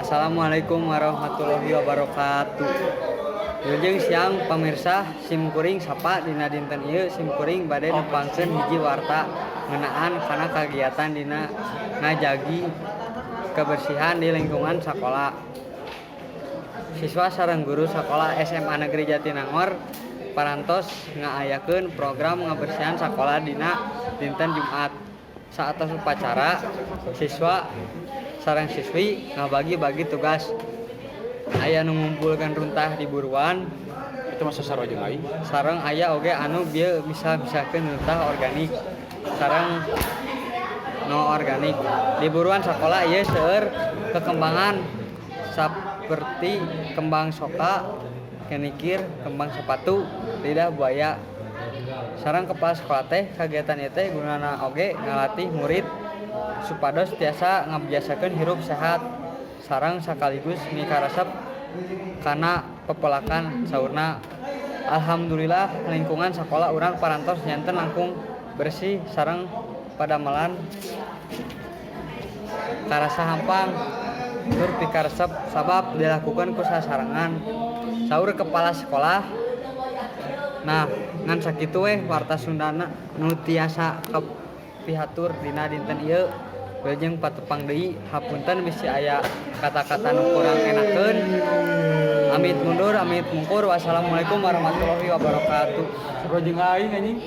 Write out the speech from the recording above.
Assalamualaikum warahmatullahi wabarakatuh. Wilujeng siang, pamirsa. Sim kuring sapa. Dina dinten ieu sim kuring bade nepangkeun hiji warta ngeunaan kana kagiatan dina ngajagi kebersihan di lingkungan sakola. Siswa sareng guru sakola SMA Negeri Jatinangor parantos ngaayakeun program ngabersihan sakola dina dinten Jumat. Saatos upacara, siswa sareng siswi ngabagi-bagi tugas. Aya nu ngumpulkeun runtah di buruan, Itu masa sarua jeung aing. Sareng aya oge anu bieu misah-misahkeun runtah organik sareng nu organik. Di buruan sakola ieu seueur kekembangan saperti kembang soka, kenikir, kembang sepatu, lidah buaya. Sareng kepala sekolah teh, kagiatan ieu teh gunana oge ngalatih murid supados tiasa ngabiasakeun hirup sehat sareng sakaligus mikaresep kana pepelakan, saurna. Alhamdulillah, lingkungan sakola urang parantos janten langkung bersih sareng padamelan karasa hampang tur pikaresep sabab dilakukan ku sasarengan, saur kepala sekolah. Nah, ngan sakitu weh warta Sundana nu tiasa kapihatur dina dinten ieu. Wilujeng patepang deui, hapunten bisi aya kata-kata nu kurang enakeun. Amit mundur, amit mungkur. Wassalamualaikum warahmatullahi wabarakatuh. Sarua jeung aing, anjing.